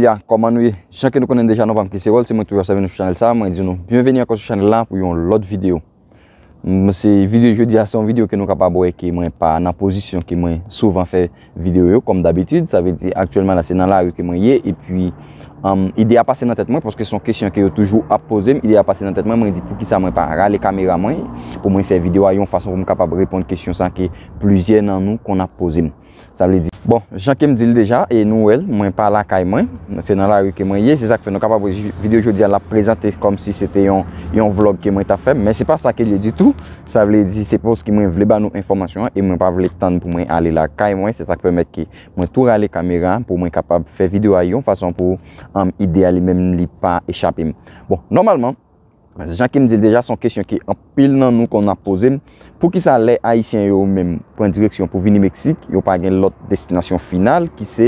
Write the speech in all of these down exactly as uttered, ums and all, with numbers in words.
Ya, kòman nou ye? Jan ke nou konnen deja, non pa m ki se Wòl, se mwen toujou ap sèvi nou sou chanèl sa. Mwen di nou byenveni ankò sou chanèl la pou yon lòt videyo. M, se videyo jodi a, se yon videyo ke nou kapab wè ke mwen pa nan pozisyon ke mwen souvan fè videyo yo, kòm dabitid. Sa vle di, aktyèlman la, se nan lari ke mwen ye, epi, um, ide a pase nan tèt mwen, paske se yon kesyon ke yo toujou ap poze m. Ide a pase nan tèt mwen, mwen di, poukisa mwen pa rale kamera mwen pou mwen fè videyo a yon fason pou m kapab reponn kesyon sa ke plizyè nan nou konn ap poze m. Sa vle di, bon, jan ke m di l deja, e nou wè l, mwen pa lakay mwen, se nan lari ke mwen ye, se sa k fè nou kapab wè videyo jodi a l ap prezante kòmsi se te yon, yon vlòg ke mwen t ap fè, men se pa sa ke l ye ditou. Sa vle di, se paske mwen vle ba nou enfòmasyon an, e mwen pa vle tann pou mwen ale lakay mwen, se sa k pèmèt ke mwen tou rale kamera pou mwen kapab fè videyo a yon fason pou, um, ide a li menm li pa echape m. Bon, nòmalman, jan ke m di l deja, se yon kesyon ke anpil nan nou konn ap poze m. Poukisa lè Ayisyen yo menm pran direksyon pou vini Meksik, yo pa gen lòt destinasyon final ki se,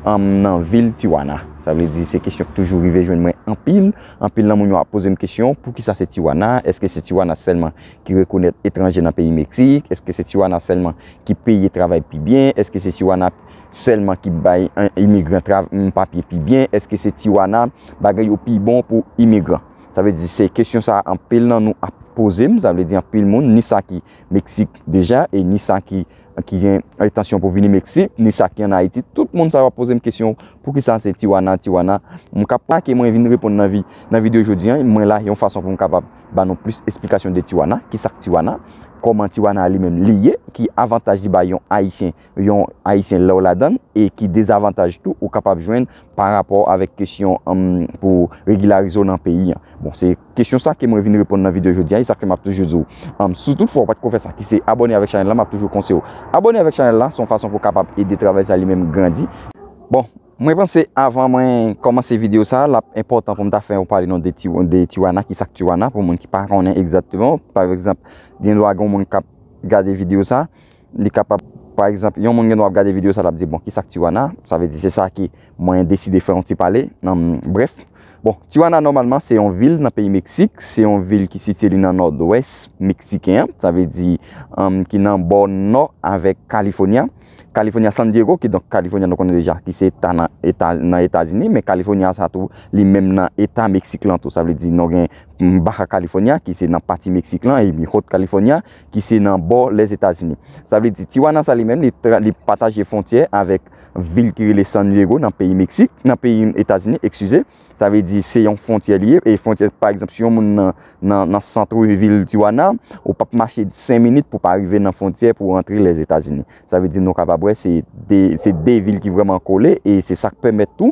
um, nan vil Tijuana? Sa vle di, se kesyon ki toujou rive jwenn mwen anpil. Anpil nan moun yo ap poze m kesyon, poukisa se Tijuana? Èske se Tijuana sèlman ki rekonèt etranje nan peyi Meksik? Èske se Tijuana sèlman ki peye travay pi byen? Èske se Tijuana sèlman ki bay, en, imigran trav-, papye pi byen? Èske se Tijuana bagay yo pi bon pou imigran? Sa vle di, se kesyon sa a anpil nan nou ap poze m. Sa vle di, anpil moun, ni sa ki Meksik deja, e ni sa ki, ki gen entansyon pou vini Meksik, ni sa ki ann Ayiti. Tout moun sa yo ap poze m kesyon, poukisa se Tijuana, Tijuana? M ka pa ke mwen vin reponn nan vi-, nan videyo jodi a, mwen la yon fason pou m kapab ba nou plis esplikasyon de Tijuana, kisa k Tijuana, kòman Tijuana li menm li ye, ki avantaj li bay yon Ayisyen, yon Ayisyen lè w ladan l, e ki dezavantaj tou ou kapab jwenn pa rapò avèk kesyon, um, pou regilarize w nan peyi a. Bon, se kesyon sa ke mwen vin reponn nan videyo jodi a, e sa ke m ap toujou di w. Um, si toutfwa w pa t ko fè sa, ki se abòne avèk chanèl la, m ap toujou konseye w abòne avèk chanèl la, se yon fason pou w kapab ede travay sa li menm grandi. Bon, mwen panse avan mwen kòmanse videyo sa, l ap enpòtan pou m ta fè yon pale non de Ti-, de Tijuana, kisa k Tijuana, pou moun ki pa konnen egzakteman. Pa egzanp, gen dwa gen moun k ap gade videyo sa, li kapab, pa egzanp, yon moun gen dwa ap gade videyo sa, l ap di, bon, kisa k Tijuana? Sa vle di, se sa ke mwen deside fè yon ti pale. Nan, brèf, bon, Tijuana nòmalman se yon vil nan peyi Meksik, se yon vil ki sitiye li nan nòdwès meksiken an, sa vle di, um, ki nan bò nò avèk California. California, San Diego, ki donk California nou konnen deja, ki se eta nan eta, nan Etazini, men California sa tou, li menm nan eta Meksik lan tou. Sa vle di, nou gen Baja California, ki se nan pati Meksik lan, e Haute California, ki se nan bò Lèzetazini. Sa vle di, Tijuana sa li menm, li tra-, li pataje fwontyè avèk vil ki rele San Diego nan peyi Meksik, nan peyi Etazini, eskize. Sa vle di, se yon fwontyè li ye, e fwontyè, pa egzanp, si yon moun nan, nan, nan sant vil Tijuana, ou p ap mache senk minit pou pa rive nan fwontyè pou rantre Lèzetazini. Sa vle di, nou kapab wè, se de, se de vil ki vrèman kole, e se sa k pèmèt tou,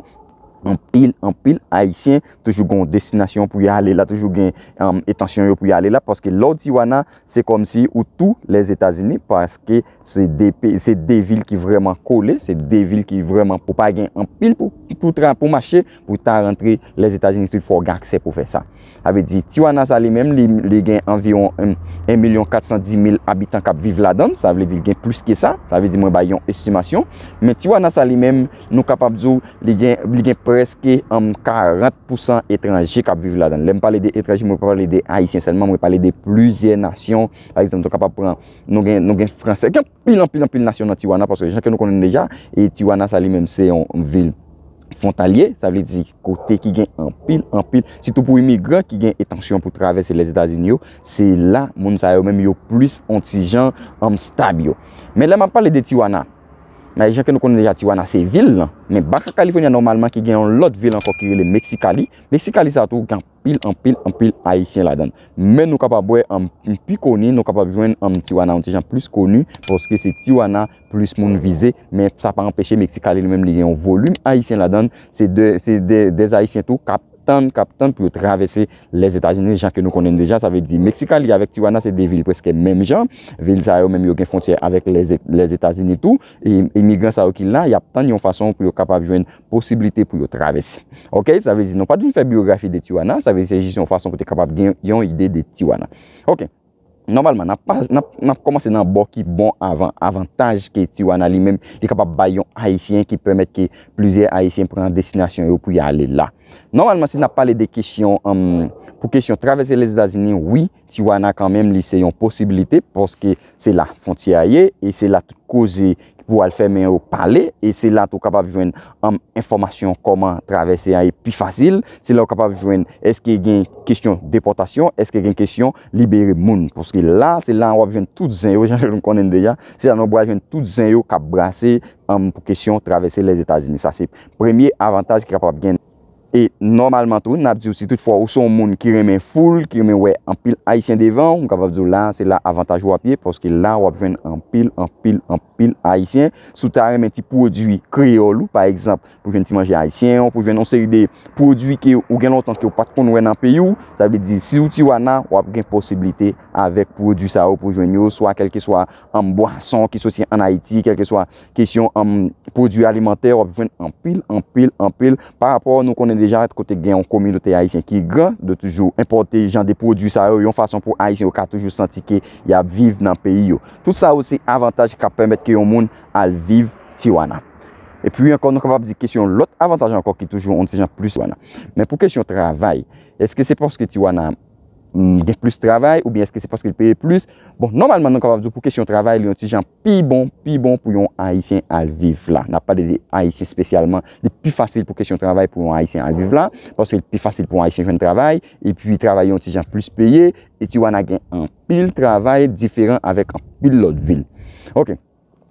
anpil, anpil Ayisyen toujou gen yon destinasyon pou y ale la, toujou gen, um, entansyon yo pou y ale la, paske lè w Tijuana, se kòmsi ou tou Lèzetazini, paske se de pe-, se de vil ki vrèman kole, se de vil ki vrèman, ou pa gen anpil pou, pou tra-, pou mache, pou ta rantre Lèzetazini, tout fò w gen aksè pou fè sa. Sa vle di, Tijuana sa li menm, li, li gen anviwon en, en milyon kat san di mil abitan k ap viv ladan l, sa vle di, li gen plis ke sa, sa vle di, mwen bay yon estimasyon, men Tijuana sa li menm, nou kapab di w, li gen, li gen prèske, um, karant pousan etranje k ap viv ladan l. Lè m pale de etranje, mwen pa pale de Ayisyen sèlman, mwen pale de plizyè nasyon. Pa egzanp, nou kapab pran, nou gen, nou gen Fransè, gen anpil, anpil, anpil nasyon nan Tijuana, paske jan ke nou konnen deja, e Tijuana sa li menm se yon vil fwontalye, sa vle di kote ki gen anpil, anpil, sitou pou imigran ki gen entansyon pou travèse Lèzetazini yo, se la moun sa yo menm yo plis on ti jan, um, stab yo. Men lè m ap pale de Tijuana, men jan ke nou konnen deja, Tijuana se vil lan, men Baja California nòmalman ki gen yon lòt vil ankò ki rele Mexicali. Mexicali sa tou gen anpil, anpil, anpil Ayisyen ladan l. Men nou kapab wè, um, pi koni, nou kapab jwenn, um, Tijuana yon ti jan plis koni, paske se Tijuana plis moun vize, men sa pa anpeche Mexicali li menm li gen yon volim Ayisyen ladan l. Se de, se de, de Ayisyen tou k ap tann, k ap tann pou yo travèse Lèzetazini, jan ke nou konnen deja. Sa vle di, Mexicali avèk Tijuana se de vil prèske menm jan. Vil sa yo menm yo gen fwontyè avèk Lèze-, Lèzetazini tou. E imigran sa yo ki la, y ap tann yon fason pou yo kapab jwenn posiblite pou yo travèse. Oke, sa vle di, nou pa t vin fè biyografi de Tijuana, sa vle di, se jis yon fason pou te kapab gen yon ide de Tijuana. Oke. Nòmalman, n ap pa, n ap, n ap kòmanse nan bò ki bon avan, avantaj ke Tijuana li menm, li kapab bay yon Ayisyen ki pèmèt ke plizyè Ayisyen pran destinasyon yo pou y ale la. Nòmalman, si n ap pale de kesyon, um, pou kesyon travèse Lèzetazini, wi, Tijuana kanmenm, li se yon posiblite, paske se la fwontyè a ye, e se la tout koze pou al fè men yo pale, e se la tou w kapab jwenn, um, enfòmasyon kòman travèse a e pi fasil. Se la w kapab jwenn èske gen kesyon depòtasyon, èske gen kesyon libere moun. Paske la, se la w ap jwenn tout zen yo, jan nou konnen deja, se la nou pral jwenn tout zen yo k ap brase, um, pou kesyon travèse Lèzetazini. Sa se premye avantaj ki kapab gen. E nòmalman tou, n ap di w, si toutfwa ou se yon moun ki renmen foul, ki renmen wè anpil Ayisyen devan w, m kapab di w la, se la avantaj w ap ye, paske la w ap jwenn anpil, anpil, anpil Ayisyen. Si w ta renmen ti pwodui kreyòl ou, pa egzanp, pou jwenn ti manje ayisyen, pou jwenn yon seri de pwodui ke ou gen lontan ke w pa t konn wè nan peyi w, sa vle di, si w Tijuana, w ap gen posiblite avèk pwodui sa yo pou jwenn yo, swa kèlkeswa, um, bwason ki soti ann Ayiti, kèlkeswa kesyon, um, pwodui alimantè, w ap jwenn anpil, anpil, anpil. Pa rapò, nou konnen deja kote gen yon kominote ayisyen ki gran, yo toujou enpòte jan de pwodui sa yo, yon fason pou Ayisyen yo ka toujou santi ke y ap viv nan peyi yo. Tout sa yo se avantaj k ap pèmèt ke yon moun al viv Tijuana. Epi ankò, nou kapab di kesyon lòt avantaj ankò ki toujou yon ti jan plis Tijuana. Men pou kesyon travay, èske se paske Tijuana, mm, gen plis travay, oubyen èske se paske l peye plis? Bon, nòmalman, nou kapab di pou kesyon travay, li yon ti jan pi bon, pi bon pou yon Ayisyen al viv la. N ap pale de Ayisyen espesyalman. Li pi fasil pou kesyon travay pou yon Ayisyen al viv la, paske li pi fasil pou yon Ayisyen jwenn travay, epi travay yon ti jan plis peye, e Tijuana gen anpil travay diferan avèk anpil lòt vil. Ok.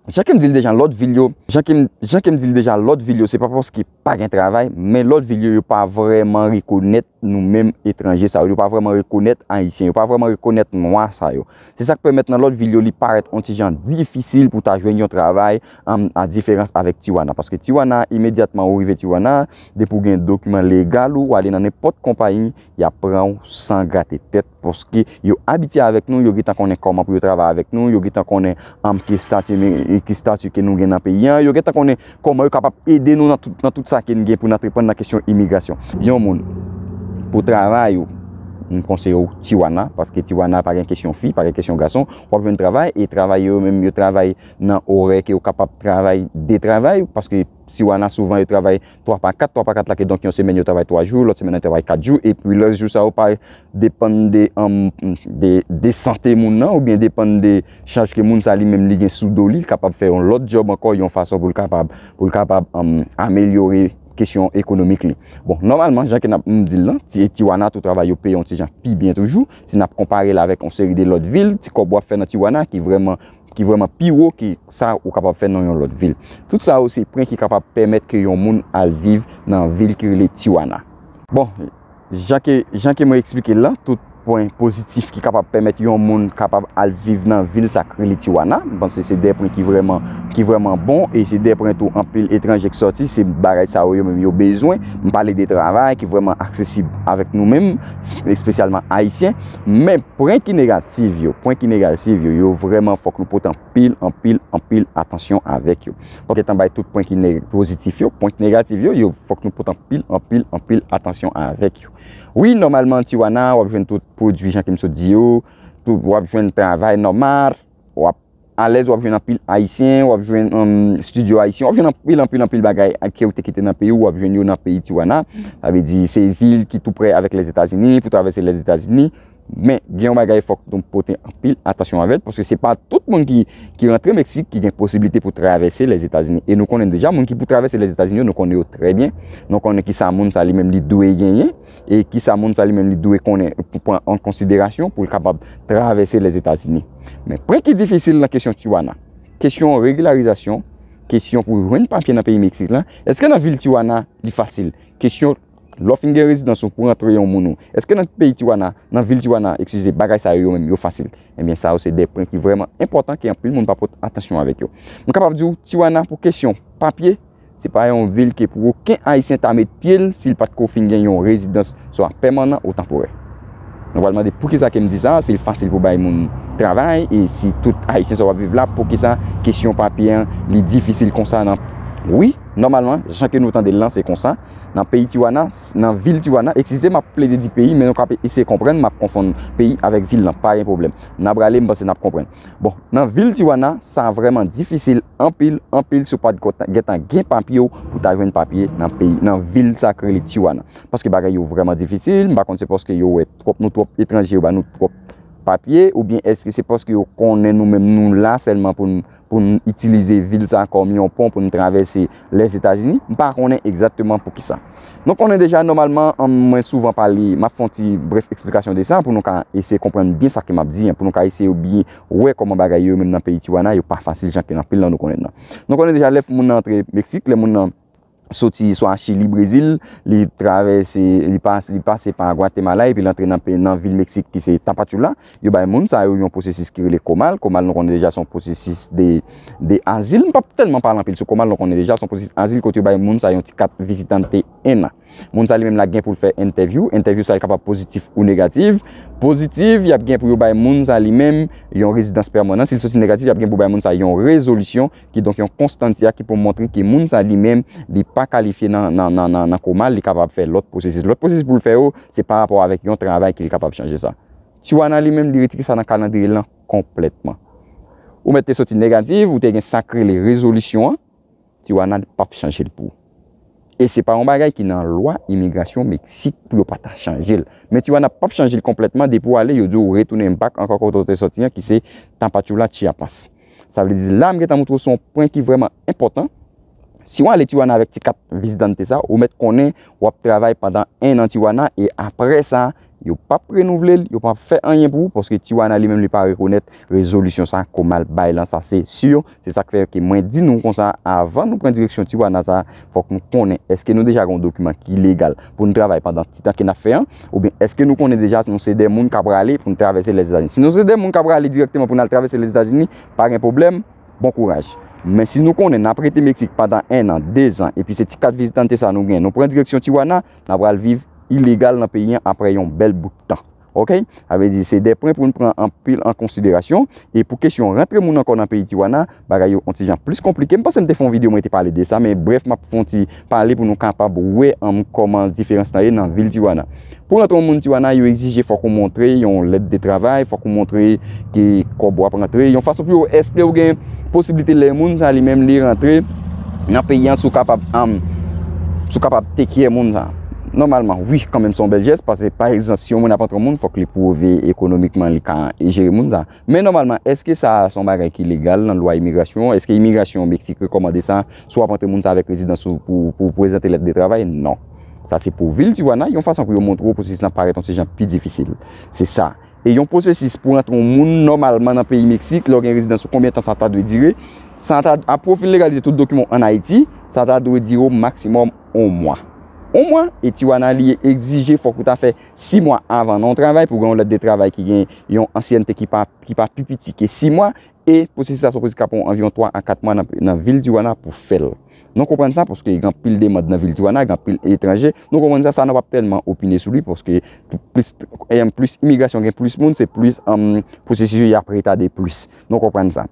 Jan ke m di l deja, lòt vil yo, jan ke m, jan ke m di l deja, lòt vil yo, se pa paske pa gen travay, men lòt vil yo, yo pa vrèman rekonèt nou menm etranje sa yo, yo pa vrèman rekonèt Ayisyen, yo pa vrèman rekonèt nwa sa yo. Se sa k pèmèt nan lòt vil yo, li parèt yon ti jan difisil pou ta jwenn yon travay, um, a diferans avèk Tijuana. Paske Tijuana, imedyatman ou rive Tijuana, depi w gen dokiman legal ou, w ale nan nenpòt konpayi, y ap pran w san grate tèt, paske yo abitye avèk nou, yo gentan konnen kòman pou yo travay avèk nou, yo gentan konnen, um, ki estati, ki estati ke nou gen nan peyi an, yo gentan konnen kòman yo kapab ede nou nan tout, nan tout sa ke n gen pou n antreprann nan kesyon imigrasyon. Yon moun, pou travay ou, m konseye w Tijuana, paske Tijuana pa gen kesyon fi, pa gen kesyon gason, w ap jwenn travay, e travay yo menm, yo travay nan orè ke yo kapab travay de travay, paske Tijuana souvan yo travay twa pa kat, twa pa kat la, ke donk yon semèn yo travay twa jou, lòt semèn yo travay kat jou, epi lòt jou sa yo pa depann de, um, de, de sante moun nan, oubyen depann de chaj ke moun sa li menm li gen sou do li, li kapab fè yon lòt djòb ankò, yon fason pou l kapab, pou l kapab, um, amelyore kesyon ekonomik li. Bon, nòmalman, jan ke n ap, m di l lan, ti, Tijuana tou travay yo peye yon ti jan pi byen toujou, si n ap konpare l avèk yon seri de lòt vil, ti kòb w ap fè nan Tijuana ki vrèman ki vrèman pi wo ke sa ou kapab fè nan yon lòt vil. Tout sa yo se pwen ki kapab pèmèt ke yon moun al viv nan vil ki rele Tijuana. Bon, jan ke, jan ke mwen eksplike l lan, tout pwen pozitif ki kapab pèmèt yon moun kapab al viv nan vil sa k rele Tijuana, m panse se de pwen ki vrèman, ki vrèman bon, e se de pwen tou anpil etranje k sòti, se bagay sa yo yo menm yo bezwen. M pale de travay ki vrèman aksesib avèk nou menm, espesyalman Ayisyen, men pwen ki negatif yo, pwen ki negatif yo, yo vrèman fòk nou pote anpil, anpil, anpil atansyon avèk yo. Fòk nou bay tout pwen ki ne-, pozitif yo, pwen ki negatif yo, yo fòk nou pote anpil, anpil, anpil atansyon avèk yo. Wi, nòmalman, Tijuana, w ap jwenn tout pwodui jan ke m sot di yo, tout, w ap jwenn travay nòmal, w ap alèz, w ap jwenn anpil Ayisyen, w ap jwenn, um, estidyo ayisyen, w ap jwenn anpil, anpil, anpil bagay ke w te kite nan peyi w, w ap jwenn yo nan peyi Tijuana. Sa vle di, se vil ki tou prè avèk Lèzetazini, pou travèse Lèzetazini. Men, gen yon bagay fòk nou pote anpil atansyon avè l, paske se pa tout moun ki, ki rantre Meksik ki gen posiblite pou travèse Lèzetazini. E nou konnen deja, moun ki pou travèse Lèzetazini yo, nou konnen yo trè byen. Nou konnen ki sa moun sa li menm li dwe genyen, e ki sa moun sa li menm li dwe konnen pou pran an konsiderasyon pou l kapab travèse Lèzetazini. Men, pwen ki difisil nan kesyon Tijuana, kesyon regilarizasyon, kesyon pou jwenn papye nan peyi Meksik lan, èske nan vil Tijuana li fasil? Kesyon lè w fin gen rezidans ou pou rantre yon moun ou. Èske nan peyi Tijuana, nan vil Tijuana, eskize, bagay sa yo yo menm yo fasil? Ebyen, sa yo se de pwen ki vrèman enpòtan ke anpil moun pa pote atansyon avèk yo. M kapab di w, Tijuana pou kesyon papye, se pa yon vil ke pou okenn Ayisyen ta met pye l si l pa t ko fin gen yon rezidans swa pèmanan ou tanporè. Nou pral mande poukisa ke m di sa, se fasil pou bay moun travay, e si tout Ayisyen sa w ap viv la, poukisa kesyon papye an li difisil konsa nan. Wi, nòmalman, jan ke nou tande l lan, se konsa. Nan peyi Tijuana, s-, nan vil Tijuana, eskize m ap plede di peyi, men nou ka pe-, eseye konprann, m ap konfonn peyi avèk vil lan, pa gen pwoblèm. N ap rale, m panse n ap konprann. Bon, nan vil Tijuana, sa vrèman difisil anpil, anpil si w pa t gentan gen papye w pou ta jwenn papye nan peyi, nan vil sa k rele Tijuana. Paske bagay yo vrèman difisil, m pa konn se paske yo wè twòp, nou twòp etranje, yo ba nou twòp papye, oubyen èske se paske yo konnen nou menm nou la sèlman pou n, pou n itilize vil sa kòm yon pon pou n travèse Lèzetazini? M pa konnen egzakteman poukisa. Nou konnen deja, nòmalman, an, mwen souvan pale, m ap fè yon ti brèf eksplikasyon de sa pou nou ka eseye konprann byen sa ke m ap di an, pou nou ka eseye byen wè kòman bagay yo menm nan peyi Tijuana, yo pa fasil jan ke anpil nan nou konnen nan. Nou konnen deja lè moun nan antre Meksik, lè moun nan soti swa Chili, Brezil, li travèse, li pase, li pase pa Gwatemala epi l antre nan, pe- nan vil Meksik ki se Tapachula. Yo bay moun sa yo yon pwosesis ki rele komal. Komal nou konnen deja se yon pwosesis de, de azil. M p ap tèlman pale anpil sou komal, nou konnen deja se yon pwosesis azil kote yo bay moun sa yo yon ti kat visitante en an. Moun sa li menm la gen pou l fè entèvyou. Entèvyou sa li kapab pozitif ou negatif. Pozitif, y ap gen pou yo bay moun sa li menm yon rezidans pèmanan. Si l soti negatif, y ap gen pou bay moun sa yon rezolisyon ki donk yon konstantia ki pou montre ke moun sa li menm, li pa kalifye nan, nan, nan, nan, nan komal, li kapab fè lòt pwosesis. Lòt pwosesis pou l fè yo, se pa rapò avèk yon travay ke li kapab chanje sa. Tijuana li menm, li retire sa nan kalandriye l lan konplètman. Ou mèt te soti negatif, ou te gen sa k rele rezolisyon an, Tijuana li p ap chanje l pou ou. E se pa yon bagay ki nan lwa imigrasyon Meksik pou yo pa ta chanje l. Men Tijuana p ap chanje l konplètman, depi w ale, yo di w retounen back ankò kote w te soti an, ki se Tapachula, Chiapas. Sa vle di, la, m gentan montre w se yon pwen ki vrèman enpòtan. Si w ale Tijuana avèk ti kat visitante sa, ou mèt konnen w ap travay pandan en an Tijuana, e apre sa, yo p ap renouvle l, yo p ap fè anyen pou ou, paske Tijuana li menm li pa rekonèt rezolisyon sa komal bay lan, sa se si. Se sa k fè ke mwen di nou konsa, avan nou pran direksyon Tijuana sa, fòk nou konnen èske nou deja gen yon dokiman ki legal pou nou travay pandan ti tan ke n ap fè an, oubyen èske nou konnen deja nou se de moun k ap prale pou nou travèse Lèzetazini. Si nou se de moun k ap prale dirèkteman pou n al travèse Lèzetazini, pa gen pwoblèm, bon kouraj. Men si nou konnen n ap rete Meksik pandan en an, de zan, epi se ti kat vizitante sa nou gen, nou pran direksyon Tijuana, n ap pral viv ilegal nan peyi an apre yon bèl bout tan. Oke? Sa vle di, se de pwen pou n pran anpil an konsiderasyon. E pou kesyon rantre moun ankò nan peyi Tijuana, bagay yo yon ti jan plis konplike. M panse m te fè yon videyo, mwen te pale de sa, men brèf, m ap fè yon ti pale pou nou kapab wè, um, kòman diferans lan ye nan vil Tijuana. Pou rantre yon moun Tijuana, yo egzije fòk ou montre yon lèt de travay, fòk ou montre ke kòb w ap rantre, yon fason pou yo espere ou gen posiblite lè moun sa li menm li rantre nan peyi an, si w kapab, um, si w kapab take care moun sa. Nòmalman, wi, kanmenm se yon bèl jès, paske, pa egzanp, si yon moun ap antre yon moun, fòk li pwouve ekonomikman li ka jere moun sa. Men nòmalman, èske sa se yon bagay ki legal nan lwa imigrasyon? Èske imigrasyon Meksik rekòmande sa? Si w ap antre moun sa avèk rezidans ou pou, pou prezante lèt de travay? Non. Sa se pou vil Tijuana, yon fason pou yo montre w pwosesis lan parèt yon ti jan pi difisil. Se sa. E yon pwosesis pou antre yon moun nòmalman nan peyi Meksik, lè w gen rezidans ou, konbyen tan sa ta dwe dire? Sa ta, apre w fin legalize tout dokiman w ann Ayiti, sa ta dwe dire w maksimòm yon mwa. Yon mwa, e Tijuana li egzije fòk ou ta fè sis mwa avan nan yon travay pou w gen yon lèt de travay ki gen yon ansyènte ki pa, ki pa pi piti ke sis mwa, e pwosesis la sipoze ka pran anviwon twa a kat mwa nan, nan vil Tijuana pou fè l. Nou konprann sa, paske gen anpil demann nan vil Tijuana, gen anpil etranje. Nou konprann sa, sa nou p ap tèlman opine sou li, paske plis, em, plis imigrasyon gen plis moun, se plis, em, pwosesis yo y ap retade plis. Nou konprann sa.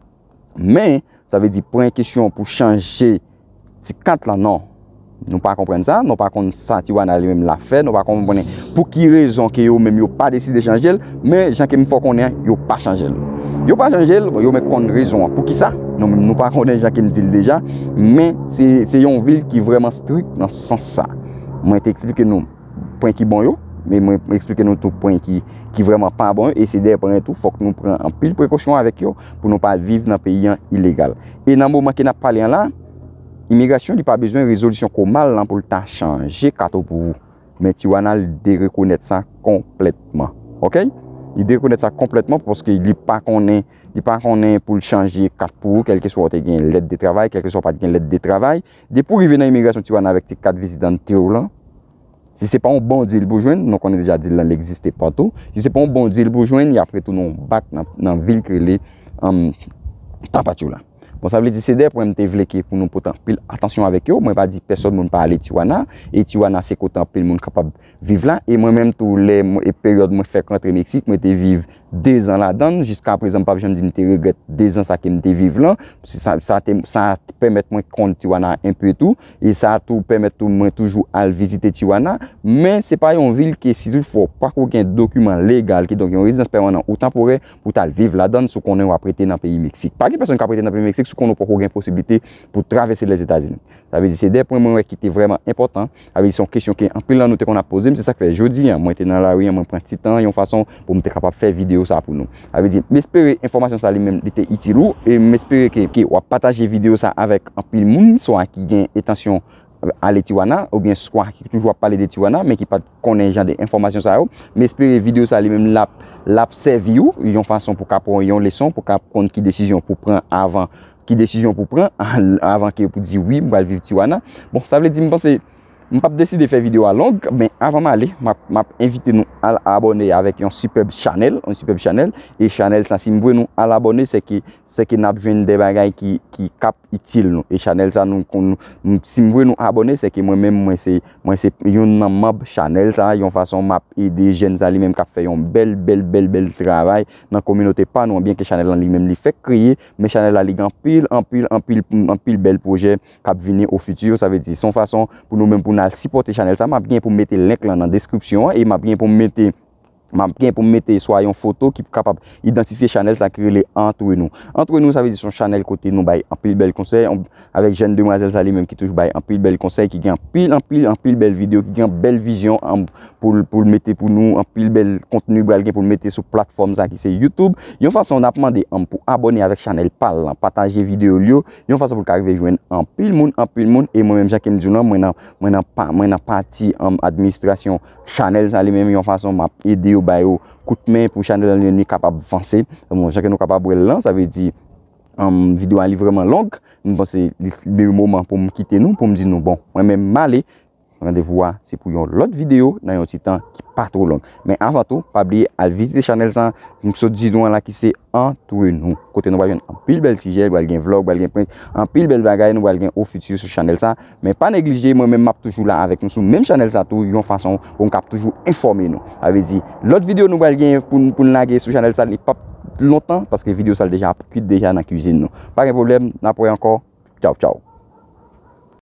Men, sa vle di, pran kesyon pou chanje ti kat la, non. Nou pa konprann sa, nou pa konn sa Tijuana li menm l ap fè, nou pa konprann pou ki rezon ke yo menm yo pa deside chanje l, men jan ke m fè w konnen an, yo pa chanje l. Yo pa chanje l, bon, yo mèt konn rezon an. Poukisa? Nou menm nou pa konnen jan ke m di l deja, men se, se yon vil ki vrèman strik nan sans sa. Mwen te eksplike nou pwen ki bon yo, men mwen eksplike nou tou pwen ki, ki vrèman pa bon yo, e se de pwen tou, fòk nou pran anpil prekosyon avèk yo pou nou pa viv nan peyi an ilegal. E nan moman ke n ap pale an la, imigrasyon li pa bezwen rezolisyon komal lan pou l ta chanje kat ou pou ou. Men Tijuana li derekonèt sa konplètman. Oke? Li derekonèt sa konplètman paske li pa konnen, li pa konnen pou l chanje kat pou ou, kèlkeswa w te gen lèt de travay, kèlkeswa w pa t gen lèt de travay. Depi w rive nan imigrasyon Tijuana avèk ti kat vizitante w lan, si se pa yon bon deal pou jwenn, nou konnen deja deal lan li egziste patou. Si se pa yon bon deal pou jwenn, y ap retounen w back nan, nan vil ki rele, um, Tapachula. Bon, sa vle di se de pwen m te vle ke pou nou pote anpil atansyon avèk yo. Mwen pa di pèsòn moun pa ale Tijuana, e Tijuana se kote anpil moun kapab viv la. E mwen menm tou, lè mwen, e peryòd mwen fèk rantre Meksik, mwen te viv de zan ladan l. Jiska prezan, m p ap janm di m te regrèt de zan sa ke m te viv lan. Sa, sa te, sa pèmèt mwen konn Tijuana enpe tou. E sa tou pèmèt tou mwen toujou al vizite Tijuana. Men se pa yon vil ke si toutfwa w pako gen dokiman legal, kidonk yon rezidans pèmanan ou tanporè, pou w t al viv ladan l si w konnen w ap rete nan peyi Meksik. Pa gen pèsonn k ap rete nan peyi Meksik konnen w poko gen posiblite pou travèse Lèzetazini. Sa vle di, se de pwen mwen wè ki te vrèman enpòtan. Sa vle di, se yon kesyon ke anpil nan nou te konn ap poze m. Se sa k fè jodi a, mwen te nan lari a, mwen pran ti tan, yon fason pou m te kapab fè videyo sa pou nou. Sa vle di, m espere enfòmasyon sa li menm, li te itil ou, e m espere ke, ke w ap pataje videyo sa avèk anpil moun, swa ki gen entansyon ale Tijuana, oubyen swa ki toujou ap pale de Tijuana, men ki pa t konnen jan de enfòmasyon sa yo. M espere videyo sa li menm l ap, l ap sèvi w yon fason pou ka pran yon leson, pou ka konn ki desizyon pou pran avan, ki desizyon pou pran avan ke pou di wi, m pral viv Tijuana. Bon, sa vle di, m panse, m p ap deside fè videyo a long, men avan m ale, m ap, m ap envite nou al abòne avèk yon sipèb chanèl, yon sipèb chanèl, e chanèl sa, si m vle nou al abòne, se ke, se ke n ap jwenn de bagay ki, ki k ap itil nou. E chanèl sa, nou, nou, nou, si m vle nou abòne, se ke mwen menm, mwen se, mwen se youn nan manb chanèl sa, yon fason m ap ede jèn sa li menm k ap fè yon bèl, bèl, bèl, bèl travay nan kominote pa nou an, byen ke chanèl lan li menm li fèk kreye, men chanèl la li gen anpil, anpil, anpil, anpil bèl pwojè k ap vini o fiti. Sa vle di, se yon fason pou nou menm pou n al sipòte chanèl sa. M ap gen pou m mete link lan nan deskripsyon an e m ap gen pou m mete, m ap gen pou m mete swa yon foto ki kapab idantifye chanèl sa ki rele Entre Nous. Entre Nous, sa vle di se yon chanèl kote nou bay anpil bèl konsèy, avèk jèn demwazèl sa li menm ki toujou bay anpil bèl konsèy, ki gen anpil, anpil, anpil bèl videyo, ki gen bèl vizyon, an, pou l, pou l mete pou nou, anpil bèl kontni pral gen pou l mete sou platfòm sa ki se YouTube. Yon fason n ap mande, an, pou abòne avèk chanèl pa l lan, pataje videyo l yo, yon fason pou l ka rive jwenn anpil moun, anpil moun, e mwen menm jan ke m di w lan, mwen nan, mwen nan pa, mwen nan pati, an, administrasyon chanèl sa li menm, yon fason m ap ede yo, ba yo kout men pou chanèl lan li menm li kapab vanse. Bon, jan ke nou kapab wè l lan, sa vle di, an, videyo a li vrèman long, m panse li, li moman pou m kite nou, pou m di nou, bon, mwen menm m ale, randevou a se pou yon lòt videyo nan yon ti tan ki pa two long. Men avan tou, pa bliye al vizite chanèl sa m sot di nou an la ki se Entre Nous, kote nou pral jwenn anpil bèl sijè, pral gen vlòg, pral gen prank, anpil bèl bagay nou pral gen o fiti sou chanèl sa. Men pa neglije, mwen menm m ap toujou la avèk nou sou menm chanèl sa tou, yon fason pou m kab toujou enfòme nou. Sa vle di, lòt videyo nou pral gen pou n, pou n lage sou chanèl sa, li p ap lontan, paske videyo sa l deja ap kwit deja nan kwizin nou. Pa gen pwoblèm, n ap wè ankò. Tchaw, tchaw.